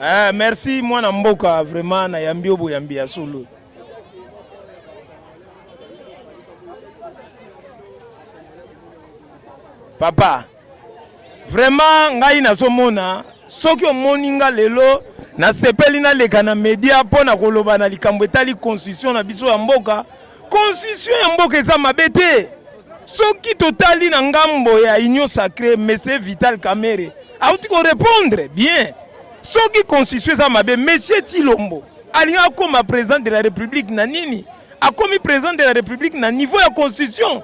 Eh, merci mwana mboka vraiment nayambi yo boyambi ya solo. Papa, vraiment ngai nazomona soki omoni nga lelo nasepeli naleka na media mpo na koloba na likambo etali constitution na biso ya mboka. Constitution ya mboka eza mabe te. Soki totali na ngambo ya Union Sacree, Monsieur Vital Kamerhe auti ko répondre bien. Soki constitution eza mabe, Monsieur Tshilombo alingi akoma président de la République na nini? Akomi président de la République na niveau ya constitution.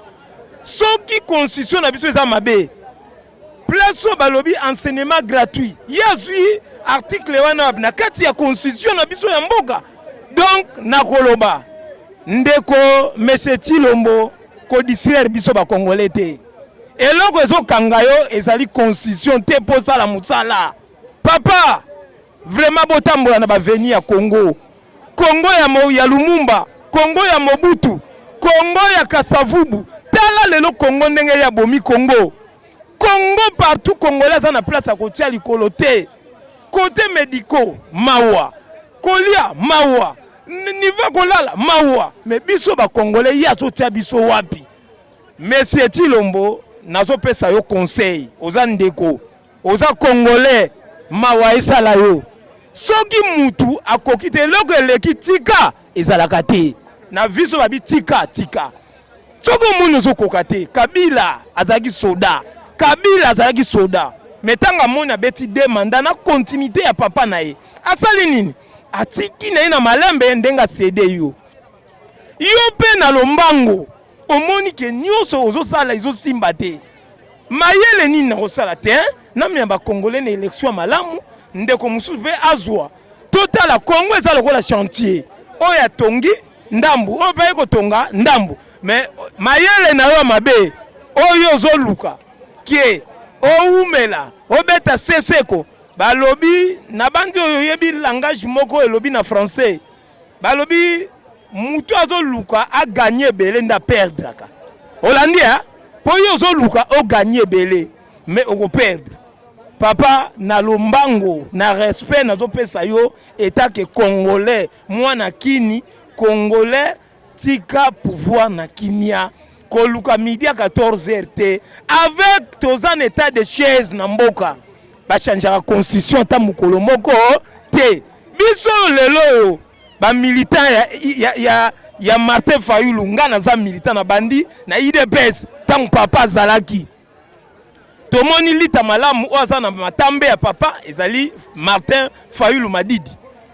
Soki constitution na biso eza mabe, place oyo balobi enseignement gratuit, ye azwi article wana na kati ya constitution na biso ya mboka. Donc nakoloba ndeko Monsieur Tshilombo, ko distraire biso ba congolais te. Eloko ezokanga yo ezali constitution te mpo osala mosala. Papa, vraiment botambola na baveni ya Congo. Congo ya, Mo, ya Lumumba, Congo ya Mobutu, Congo ya Kasavubu. Tala lelo Congo ndenge ya bomi Congo. Congo partout congolais aza na place ya kotia likolo te. Côté médicaux mawa, kolia mawa, niveau kolala mawa. Mais biso ba congolais ye azotia biso wapi? Monsieur Tshilombo, nazopesa yo conseil, oza ndeko, oza congolais, mawa esala yo. Soki mutu akoki te, eloko eleki tika ezalaka te. Na viso babi tika tika. Soki omoni ozokoka te, Kabila azalaki soda, Kabila azalaki soda, mais ntango amoni abeti deux mandats na continuité ya papa na ye, asali nini? Atiki na ye na malembe ndenge asede yo. Yo mpe na lombango omoni ke nyonso ozosala ezosimba te. Mayele nini nakosala te namema ba Congolais na election ya malamu, ndeko mosusu mpe azwa. Totala Congo eza lokola chantier oyo atongi ndambu, oyo mpe aye kotonga ndambu, mais mayele na yo ya mabe oyo ozoluka ke owumela obeta seseko. Balobi na bandi oyo oyebi langage moko elobi na français, balobi mutu azoluka aganye ebele nde aperdraka. Olandi eh? Po yo ozoluka oganye ebele mais okoperdre. Papa, na lombango na respect nazopesa yo etake congolais, mwana kini congolais, tika pouvoir na kimia, koluka midi ya 14 heures te. Avec toza na état de chaise na mboka, bachangeaka constitution ata mokolo moko te. Biso lelo oyo ba militant ya, ya, ya, ya Martin Fayulu, nga naza militant na bandi na UDPS ntango papa azalaki, tomoni lita malamu oyo aza na matambe ya papa ezali Martin Fayulu Madidi.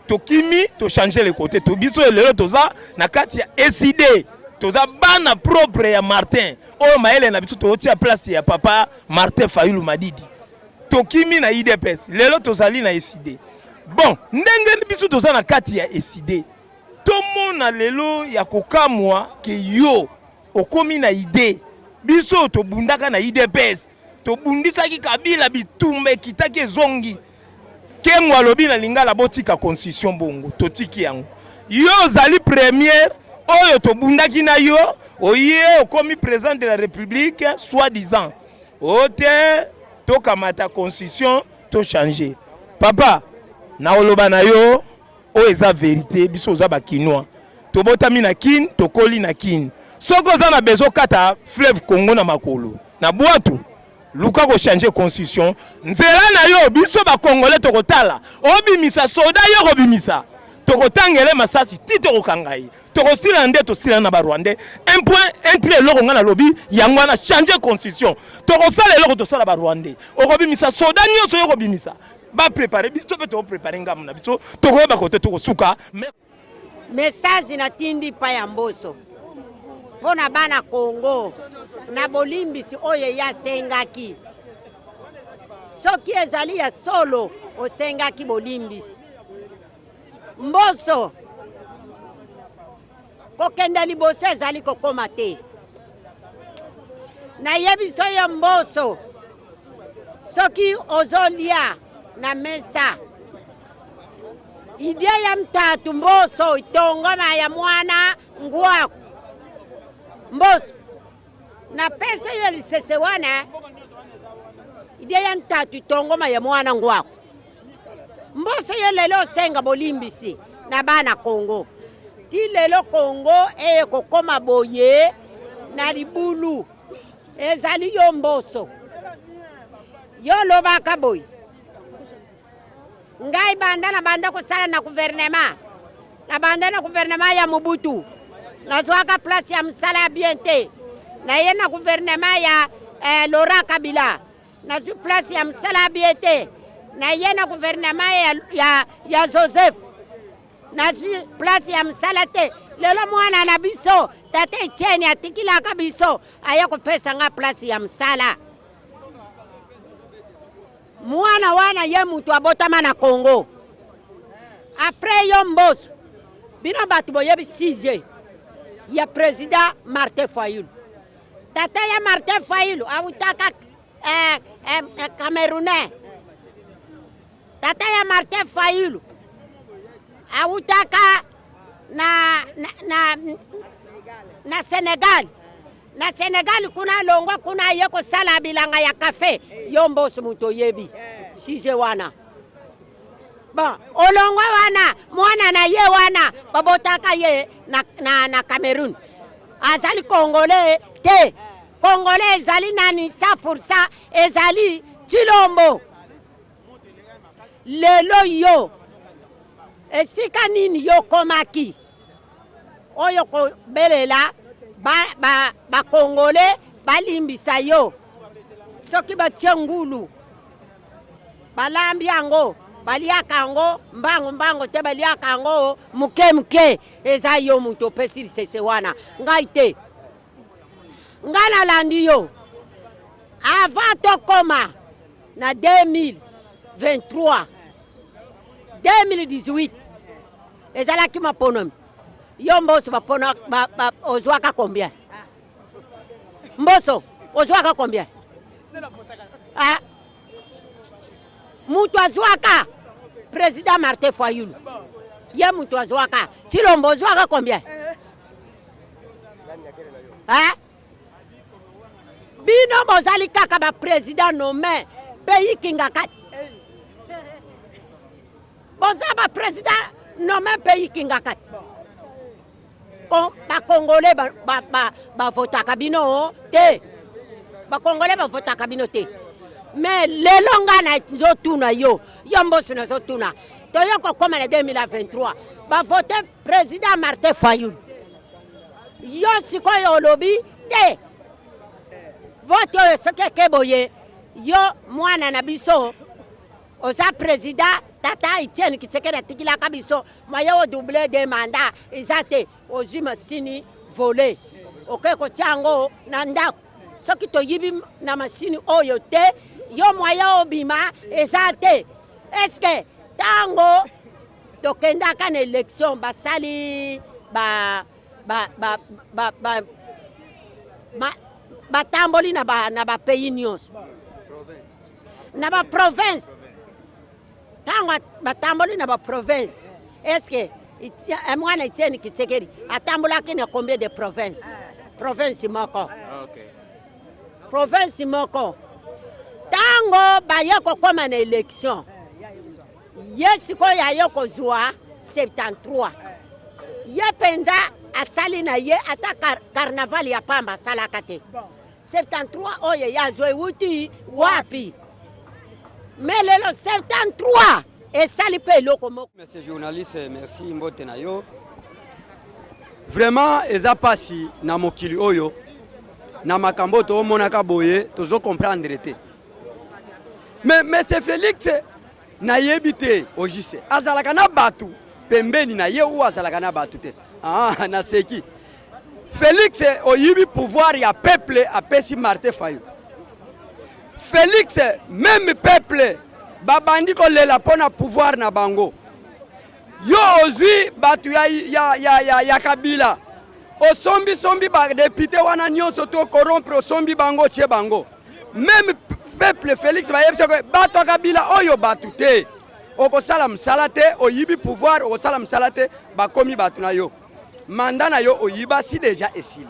Tokimi tochange le côté to biso lelo toza na kati ya ECD, toza bana propre ya Martin oyo mayele na biso totia place ya papa Martin Fayulu Madidi. Tokimi na UDPS, lelo tozali na ECD. Bon, ndenge biso toza na kati ya ECD, tomona lelo ya kokamwa ke yo okomi na idée. Biso tobundaka na UDPS, tobundisaki Kabila, bitumba ekitaki ezongi. Kengo alobi na lingala botika constitution bongo, totiki yango. Yo ozali première oyo tobundaki na yo, oye okomi président de la République soi-disant. Ote tokamata constitution to changer. Papa, na oloba na yo oyo eza verite, biso oza ba kinois. Tobotami na Kin, tokoli na Kin. Soki oza na besoin kata fleuve Congo na makolo, na bwatu, luka ko changer constitution. Nzela na yo biso ba congolais tokotala, obimisa soda yo kobimisa. Tokotangele masasi ti tokokanga ye. Tokosila nde tosila na ba rwandais. Un point, un trait eloko nga nalobi yango wana changer constitution. Tokosala eloko tosala ba rwandais. Okobimisa soda nyonso yo kobimisa. Ba préparer biso pe to préparer ngambo na biso. Tokoyeba kote tokosuka. Message natindi pa ya Mboso mpo na bana Congo na bolimbisi oyo ye asengaki. Soki ezali ya solo osengaki bolimbisi, Mboso kokende liboso ezali kokoma te. Nayebiso yo Mboso, soki ozolia na mesa idea ya mtatu Mboso itongoma ya mwana ngwaku Mboso napesa yo lisese wana idea ya ntatu itongoma ya mwana ngwaku. Mboso yo lelo osenga bolimbisi na bana Congo ti lelo Congo eye kokoma boye na libulu ezali yo Mboso yo olobaka boye ngai banda na banda kosala na gouvernement na banda na gouvernement ya Mobutu nazwaka place ya mosala ya bien te naye na gouvernement ya eh, Laurent Kabila nazwi place ya mosala ya bien te naye na gouvernement ya, ya, ya Joseph nazwi place ya mosala te lelo mwana na biso tata Etienne atikilaka biso aye kopesa nga place ya mosala Mwana wana ye mutu abotama na Congo. Après yo Mboso, bino batu boyebi sujet ya president Martin Fayulu. Tata ya Martin Fayulu awutaka eh, eh, eh, Camerounais. Tata ya Martin Fayulu awutaka na, na, na, na Senegal. Na Senegal kuna alongwa kuna aye kosala bilanga ya cafe. Yo Mboso moto oyebi sujet wana. Bon, olongwa wana mwana na ye wana babotaka ye na, na, na Cameroun. Azali Congolais te. Congolais ezali nani 100% ezali Tshilombo. Lelo yo esika nini yo komaki oyo kobelela ba Congolais ba balimbisa yo soki batie ngulu balambi yango baliaka yango mbango mbango te baliaka yango moke moke eza yo moto opesi lisese wana ngai te ngai nalandi yo avant tokoma na 2023 2018 ezalaki maponomi yo Mboso bapona ba, ba, ozwaka combien Mboso ozwaka combien ah? Mutu azwaka président Martin Fayulu ye mutu azwaka Tshilombo ozwaka combien ah? Bino bozali kaka ba président nommé pays Kingakati boza ba président nommé pays Kingakati ba Congolais bavotaka bino te ba Congolais bavotaka bino te mais lelo nga nazotuna yo yo Mboso nazotuna toyo kokoma na 2023 bavote président Martin Fayulu yo sikoyo olobi te vote oyo soki eke boye yo mwana na biso oza président tata Etienne Tshisekedi atikilaka biso moyen odouble de mandat eza te ozwi masini vole okoki kotia yango na ndako soki toyibi na masini oyo te yo moyen obima eza te eske ntango tokendaka na élection basali ba ba ba ba ba ba batamboli na ba na ba pays nyonso na ba province ntango batamboli na ba province est-ce mwana Etienne Tshisekedi atambolaki na combien de province province moko province moko ntango baye kokóma na élection ye sikoyo aye kozwa 73 ye mpenza asali na ye ata carnaval ya pamba asalaka te 73 oyo ye azwa ewuti wapi mais lelo 73 esali mpe eloko moko. Monsieur journaliste, merci mbote na yo. Vraiment eza pasi na mokili oyo na makambo tomonaka boye tozo comprendre te. Mais monsieur Félix nayebi te ojise azalaka na bato pembeni na ye ou azalaka na bato te. Ah, naseki. Félix oyibi pouvoir ya peuple apesi Martin Fayulu. Félix même peuple babandi kolela mpona pouvoir na bango. Yo ozwi bato ya, ya, ya, ya, ya Kabila osombisombi badéputés wana nyonso to corrompre osombi bango otie bango même peuple Félix bayebisaka bato ya Kabila oyo bato te okosala mosala te oyibi pouvoir okosala mosala te bakomi bato na yo mandat na yo oyiba si déjà esili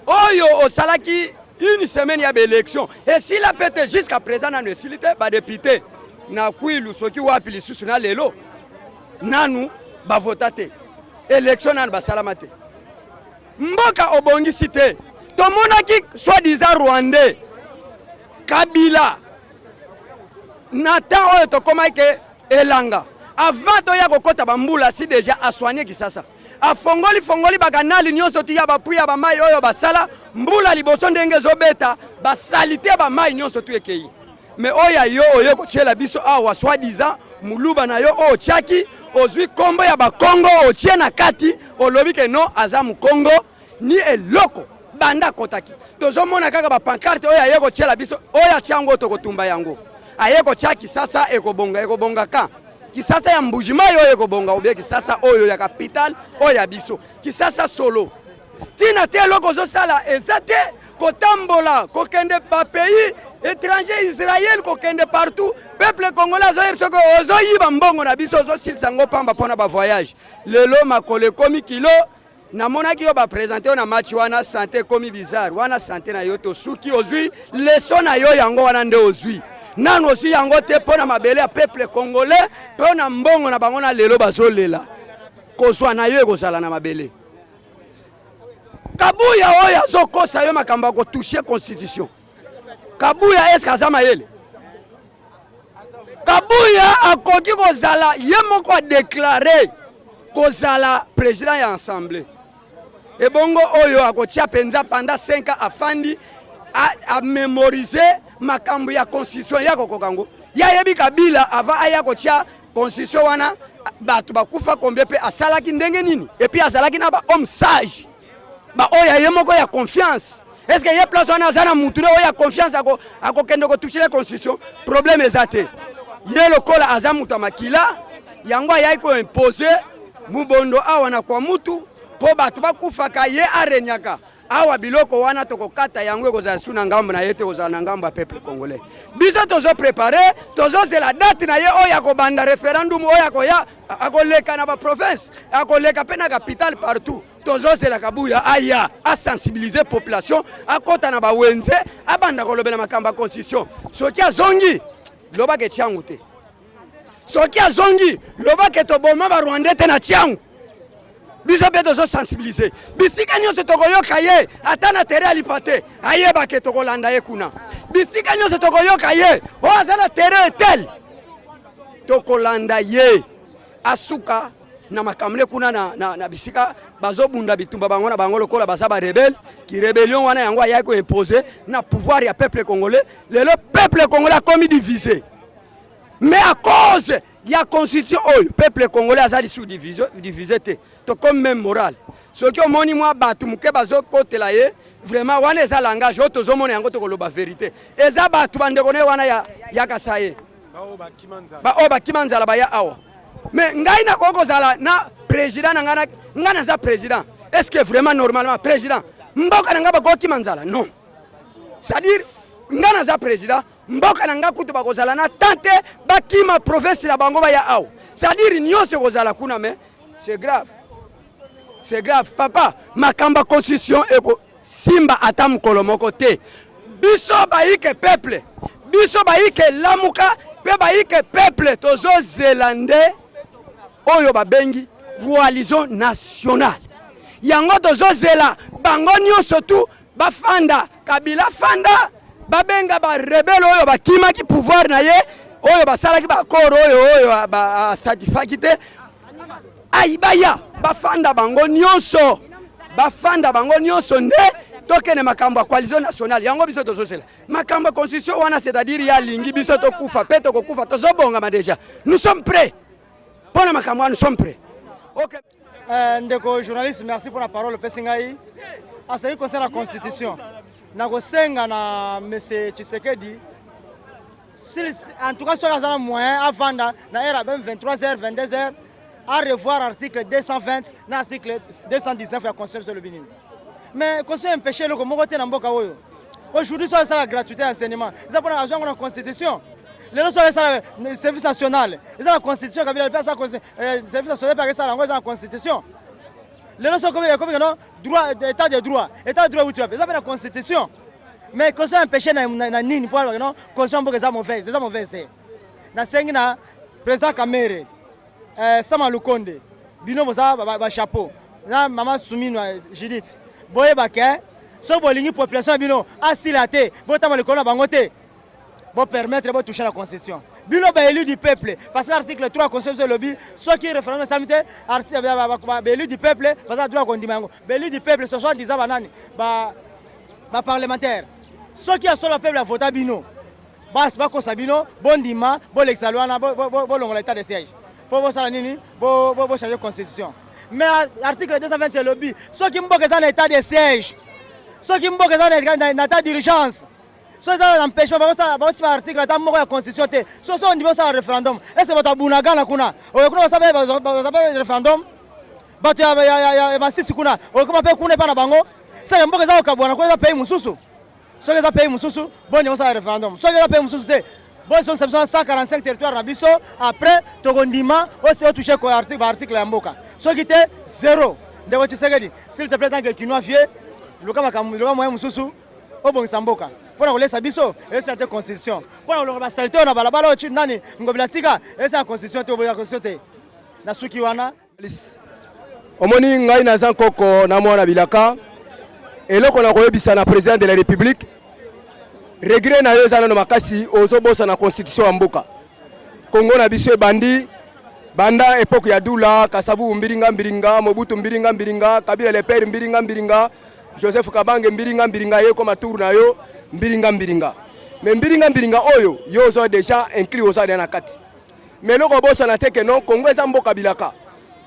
oyo osalaki une semaine ya baélection esila mpe te jusqu'à présent nano esili te badéputés. na Kwilu soki wapi lisusu na lelo nanu bavota te, election nanu basalama te, mboka obongisi te. Tomonaki soi-disant rwandais Kabila na temps oyo tokomaki ke elanga avant toya kokota bambula si deja asoigne Kisasa, afongoli fongoli bakanali nyonso ti ya bapui ya bamai oyo basala mbula liboso ndenge ezobeta basalite bamai nyonso tu ekei. Me oyo ya yo oye kotiela biso awa soi disant muluba na yo oyo otiaki, ozwi kombo ya bakongo otie na kati, olobi ke non aza mukongo ni eloko. Banda akotaki tozomona kaka bapancarte oyo aye kotiela biso, oyo atia yango tokotumba yango. Aye kotia Kisasa ekobonga, ekobonga ka Kisasa ya Mbujimayi oyo ekobonga, obie Kisasa oyo ya capitale oyo ya biso Kisasa solo ntina te. Eloko ozosala eza te kotambola kokende bapays étranger, Israel, kokende partout. Peuple congolais azoyebi soki ozoyiba mbongo na biso, ozosilisa yango pamba mpona bavoyage. Lelo makolo ekomi kilo, namonaki yo bapresente yo na match wana, sante ekomi bizarre wana, sante na yo tosuki, ozwi leso na yo yango wana nde ozwi nanu ozwi yango te mpo na mabele ya peuple congolais, mpo na mbongo na bango na lelo bazolela kozwa na yo ekozala na mabele. Kabuya oyo azokosa yo makambo ya kotouche constitution, Kabuya eske aza mayele? Kabuya akoki kozala ye moko adeklare kozala président ya assemblée, ebongo oyo akotia mpenza pendant 5 ans afandi amémorise makambo ya constitution ya kokoka yango. Ye ayebi Kabila avant aya kotia constitution wana bato bakufa combien, mpe asalaki ndenge nini, et puis azalaki na bahomme sage, baoyo ye moko ya confiance. Est ce que ye place wana aza na mutu ne oyo ya confiance akokende kotouche la constitution? Problème eza te. Ye lokola aza mutu ya makila, yango ayaki koimpose mubondo awa na kwa mutu mpo bato bakufaka, ye arenyaka awa. Biloko wana tokokata yango, ekozala su na ngambo na ye te, ekozala na ngambo ya peuple congolais. Biso tozoprépare, tozozela date na ye oyo akobanda référendum, oyo akoya akoleka na baprovince, akoleka mpe na capitale, partout. Tozozela Kabuya aya asensibilize population, akɔta na bawenze, abanda kolobela makambo ya constitution. Soki azongi, lobaka etiangu te. Soki azongi, lobaka toboma barwandais te na tiangu. Biso mpe tozosensibilize bisika nyonso tokoyoka ye, ata na terrain ya lipa te, ayebake tokolanda ye kuna. Bisika nyonso tokoyoka ye oyo aza na terrain etel, tokolanda ye. Asuka na makambo ne kuna na bisika bazobunda bitumba bango na bango lokola baza barebele ki rébellion wana, yango ayaki koimpose na pouvoir ya peuple congolais. Lelo peuple congolais akomi divisé, mais à cause ya constitution oyo peuple congolais aza lisusu divisé te. Tokomi même moral. Soki omoni mwa bato moke bazokotela ye, vraiment wana eza langage oyo tozomona yango, tokoloba vérité, eza bato bandeko na ye wana ya Kasaye, baoyo bakima nzala baya awa. Mais ngai nakoki kozala na président na ngai, ngai naza président, est ce que vraiment normalement président mboka na ngai bakokima nzala? Non, c'est-à-dire ngai naza président mboka na ngai, kutu bakozala na temps te bakima province na bango baya awa. C'est-à-dire nyonso ekozala kuna, mais c'est grave, c'est grave papa. Makambo ya constitution ekosimba ata mokolo moko te. Biso bayike peuple, biso bayike lamuka mpe bayike peuple, tozozela nde oyo babengi coalition nationale. Yango tozozela bango nyonso tu bafanda, Kabila fanda, babenga barebele oyo bakimaki pouvoir na ye, oyo basalaki baaccord oyo basatisfaki te, ayi baya bafanda bango nyonso, bafanda bango nyonso nde tokende makambo ya coalition nationale. Yango biso tozozela. Makambo ya constitution wana, c'est-à-dire ye alingi biso tokufa mpe tokokufa, tozobongama déjà, nous sommes prêts mpo na makambo wana, nous sommes prêts, ok. Ndeko journaliste, merci pour la parole opesi ngai. Asali kosala constitution, nakosenga na monsieur Tshisekedi, en tout cas soki aza na moyen, avanda na heure ya 23 h, 22 h, à revoir article 220 na article 219 ya constitution. Biso elobi nini? Mais constitution empêche eloko moko te na mboka oyo. Aujourd'hui soki asala gratuité ya enseignement, eza mpona azwa yango na constitution. Lelo soki asala service national, eza na constitution. Kabila mpe asala service national mpe akesala yango, eza na constitution. Lelo soki ekomi keno droit, état de droit, état de droit euti wapi? Eza mpe na constitution. Mais constitution empêche na nini mpo alobaka non, constitution mboka eza mauvaise? Eza mauvaise te. Nasengi na président Kamere, Sama Lukonde, bino boza ba, ba chapeau na mama Suminwa Judith, boyeba ke soki bolingi population na bino asila te, botama likolo na bango te, bo permettre bo toucher la constitution. Bino ba élu du peuple, parce que article 3 constitution elobi soki référendum esalami te, ba élu du peuple baza na droit ya kondima yango. Ba élu du peuple ce sont disant banani ba ba parlementaire. Soki ya solo peuple avota bino, basi bakosa bino, bondima, bolekisa loi wana, bolongola état de siège po bosala nini, bo changer constitution. Mais article 220 elobi soki mboka eza na état de siège, soki mboka eza na état d'urgence, soki eza na empêchement, bakosala article ata moko ya constitution te. Soki ondimi osala référendum, ese bato ya Bunagana kuna, oyo kuna basala référendum, bato ya Masisi kuna, okoma mpe kuna epa na bango, seke mboka eza kokabwana kuna, eza pays mosusu. Soki eza pays mosusu, boni osala référendum. Soki eza pays mosusu te, bosongisa biso 145 territoire na biso, après tokondima osi otouche baarticle ya mboka. Soki te, zéro. Ndeko Tshisekedi, s'il te plaît, tant que kinois vieux, luka makambo, luka moyen mosusu obongisa mboka mpona kolesa biso. Esala te constitution mpona kolongola basaleté oyo na balabala oyo nani Ngobila tika. Esala constitution te, oboya constitution te. Na suki wana. Omoni, ngai naza nkoko na mwana bilaka. Eloko na koyebisa na président de la République, regret na yo eza nano makasi, ozobosana constitution ya mboka Kongo na biso. Ebandi banda époque ya Dula Kasavubu, mbilinga mbilinga, Mobutu, mbilinga mbilinga, Kabila le père, mbilinga mbilinga, Joseph Kabange, mbilinga mbilinga, ye koma tour na yo, mbilinga mbilinga. Mais mbilinga mbilinga oyo, yo oza déjà inclus, oza deja na kati. Mais eloko obosana te ke non, Kongo eza mboka bilaka.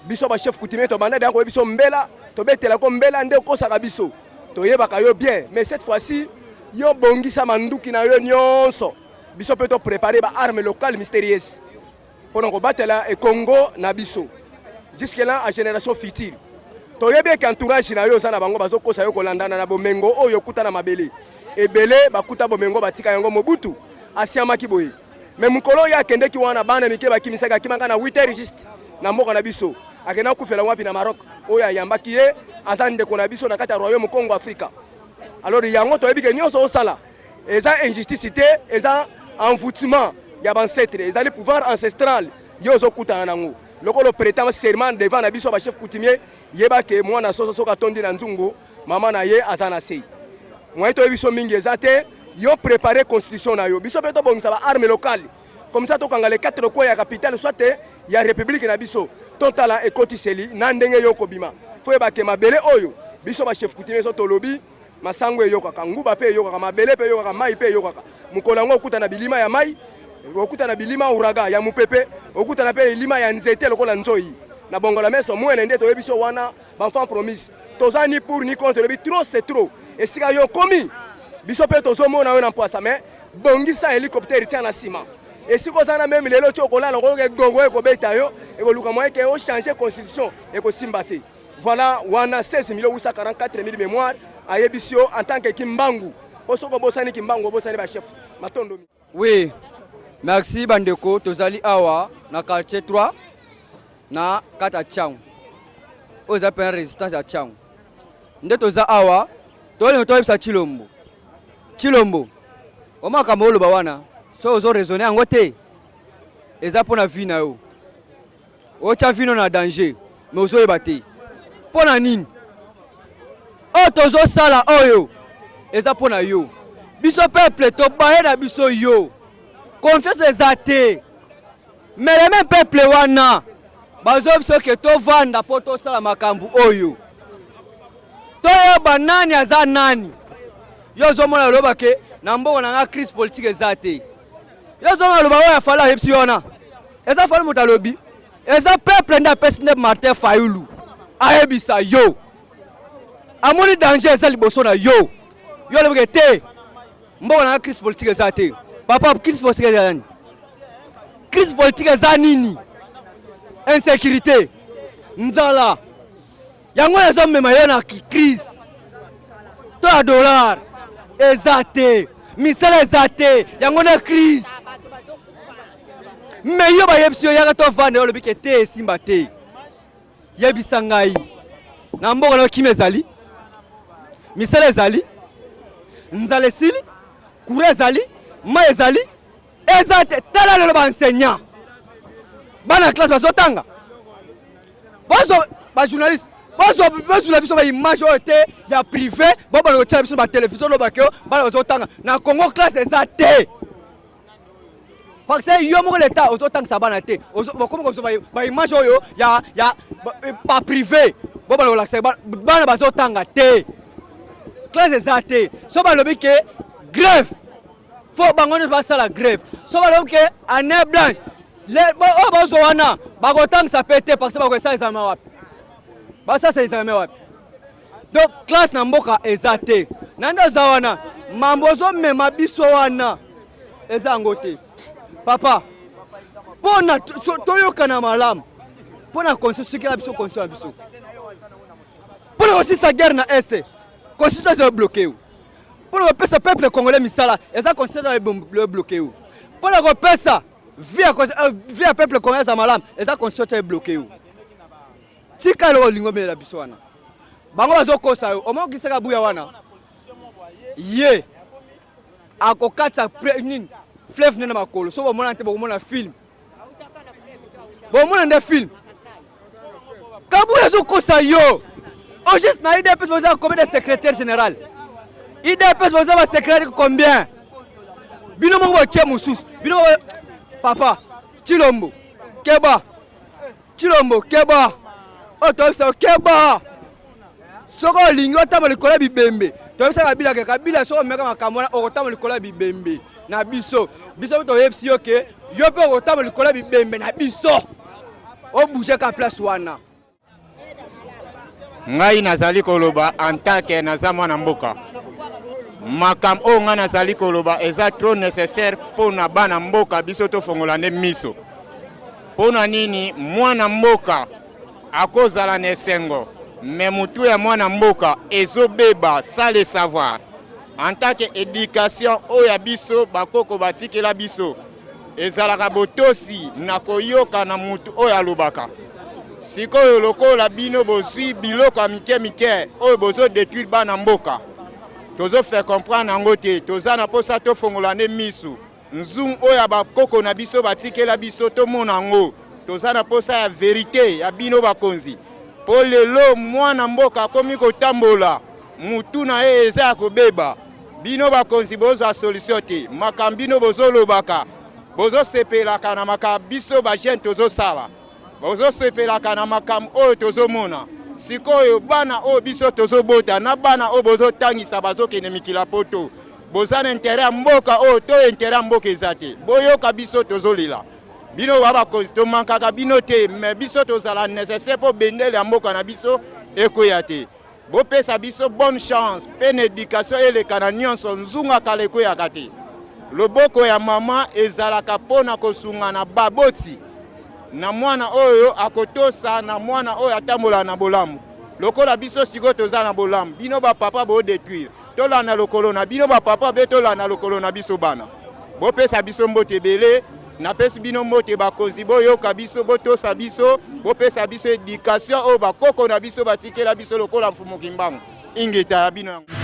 Biso bachef coutumier tobanda deya koyebi biso mbela, tobetelako mbela nde okosaka biso, toyebaka yo bien. Mais cette fois-ci, yo bongisa manduki na yo nyonso, biso mpe toprépare baarme locale mystérieuse mpona kobatela ekongo na biso jusque là à génération future. Toyebi eke entourage na yo oza na bango, bazokosa yo kolandana na bomengo oyo okuta na mabele. Ebele bakuta bomengo, batika yango. Mobutu asiamaki boye, mais mokolo oyo akendeki wana, bana mike bakimisaki, akimaka na 8 heures juste na mboka na biso. Akenda kokufela wapi? Na Maroc, oyo ayambaki ye aza ndeko na biso na kati ya royaume Congo Afrika. Alors yango toyebi ke nyonso osala eza injustice te, eza envoûtement ya baancêtre, ezali pouvoir ancestral yo ozokutana nango. Lokola prêter serment devant na biso bachef coutumier, yeba ke mwana soso soki atondi na nzungu, mama na ye aza na sei. Moyen toyebi biso mingi eza te. Yo prépare constitution na yo, biso mpe tobongisa baarme locale, comme ça tokanga les quatre coins ya capitale, soit ya république na biso. Totala ekotiseli na ndenge yo kobima. Fo yeba ke mabele oyo, biso bachef coutumier so tolobi, masango eyokaka, nguba mpe eyokaka, mabele mpe eyokaka, mai mpe eyokaka. Mokolo yango okuta na bilima ya mai, okuta na bilima ouragan ya mopepe, okutana mpe elima ya nzete lokola nzoi na bongola meso mwene. Nde toyebi so wana baenfant promise, toza ni pour ni contre. Elobi trop c'est trop. Esika yo okomi, biso mpe tozomona yo na mpwasa. Mais bongisa hélicoptère, tia na nsima. Esika oza na même lelo ti okolala, okoyoka egongo ekobeta yo, ekoluka moyen ke ochange constitution, ekosimba te. Voilà, wana 16 844 000 mémoire ayebisi yo en tant que Kimbangu, po soki obosani Kimbangu, obosani bachef. Matondo. Oui, merci bandeko. Tozali awa na quartier 3 na kati ya Tshangu, oyo eza mpenza résistance ya Tshangu. Nde toza awa, tolingi toyebisa Tshilombo. Tshilombo, omakambo oloba wana, so ozo raisonner yango te, eza mpo na vie na yo. Otya vino na danger, mais ozoyeba te mpo na nini oyo tozosala. Oyo eza mpo na yo. Biso peuple tobaye na biso yo, confiance eza te. Mais le même peuple wana bazo biso ke tovanda mpo tosala makambo oyo, toyeba nani aza nani. Yo ozomona loba ke na mbongo na nga crise politique eza te. Yo ozomona loba oyo afali ayebisi yo wana, eza fali moto alobi, eza peuple nde apesi nde Martin Fayulu ayebisa yo. Amoni danger eza liboso na yo, yo alobike te mbongo na nga crise politique eza te. Papa, crise politique eza nani? Crise politique eza nini? Insécurité, nzala, yango ezomema yo na crise. To ya dollar eza te, misala eza te, yango nde crise. Mais yo bayebisi yo yaka tovanda, yo olobi ke te, esimba te. Yebisa ngai, na mboka na kimia ezali, misala ezali, nzala esili, courant ezali, mai ezali. Eza te. Tala lelo ba enseignant bana classe bazotanga, bozo ba journaliste bozwila biso ba image oyo te ya privé, bobanda kotiela biso ba télévision, lobake bana bazotanga na Congo classe eza te, parce que yo moko leta ozotangisa bana te. Bokomi kozwa ba image oyo ya ba privé, bobanda kolakisa bana bazotanga te, classe eza te. So balobi ke grève, fo bango nyonso basala grève. So balobi ke année blanche, oyo bazwa wana bakotangisa mpe te, parce que bakosala examen wapi? Basalisa examen wapi? Donc classe na mboka eza te. Na nde oza wana, mambo ozomema biso wana eza yango te, papa. Mpona toyokana malamu mpona constitution, sikela biso constitution na biso mpona kosisa guerre na Est. Constitution eza bloqué yo. Mpona kopesa peuple congolais misala, eza constitution ebloqué yo. Mpona kopesa vie ya peuple congolais eza malamu, eza constitution ebloqué yo. Tika eloko olingi omelela biso wana, bango bazokosa yo. Omoi okisaka buya wana, ye akokatisa nini, fleuve nde na makolo. So bomona te, bokomona film, bomona nde film. Kabuya azokosa yo. Au juste na UDPS boza combien de secrétaire général? UDPS boza ba secrétaire combien? Bino moko botie mosusu bino. Papa Chilombo, keba. Chilombo, keba. Oyo toyebisa yo, keba. Soki olingi otamba likolo ya bibembe, toyebisa Kabila ke Kabila, soki omeka makambo wana, okotamba likolo ya bibembe na biso. Biso mpe toyebisi yo ke yo mpe okotamba likolo ya bibembe na biso. Obouge ka place wana. Ngai nazali koloba en tant que naza mwana mboka. Makambo oyo ngai nazali koloba eza trop nécessaire mpo na bana mboka. Biso tofongola nde miso. Mpo na nini mwana mboka akozala na esengo, me motu ya mwana mboka ezobeba sans le savoir? En tant que éducation oyo ya biso bakoko batikela biso ezalaka botosi na koyoka na mutu oyo alobaka. Sikoyo lokola bino bozwi biloko ya mike mike oyo bozodétruire bana mboka, tozofaire comprendre yango te. Toza na mposa tofongola nde misu. Nzungu oyo ya bakoko na biso batikela biso, tomona yango. Toza na mposa ya vérité ya bino bakonzi, mpo lelo mwana mboka akomi kotambola, mutu na ye eza ya kobeba. Bino bakonzi bozwa solution te. Makambo bino bozolobaka, bozosepelaka na makambo biso bajeune tozosala, bozosepelaka na makambo oyo tozomona sikoyo. Bana oyo biso tozobota na bana oyo bozotangisa bazokende mikila poto, boza na intérêt ya mboka oyo to intérêt ya mboka eza te? Boyoka biso tozolela. Bino ba bakonzi, tomankaka bino te, me biso tozala nécessaire mpo bendele ya mboka na biso ekweya te. Bopesa biso bonne chance mpe na éducation eleka na nyonso. Nzunga kala ekweyaka te. Loboko ya mama ezalaka mpo na kosunga na baboti na mwana oyo akotosa, na mwana oyo atambola na bolamu. Lokola biso sikoyo toza na bolamu, bino bapapa bodétruire. Tolanda lokolo na bino bapapa mpe tolanda lokolo na biso bana. Bopesa biso mbote ebele. Napesi bino mbote bakonzi. Boyoka biso, botosa biso, bopesa biso éducation oyo bakoko na biso batikela biso lokola Mfumu Kimbangu. Ingeta ya bino yango.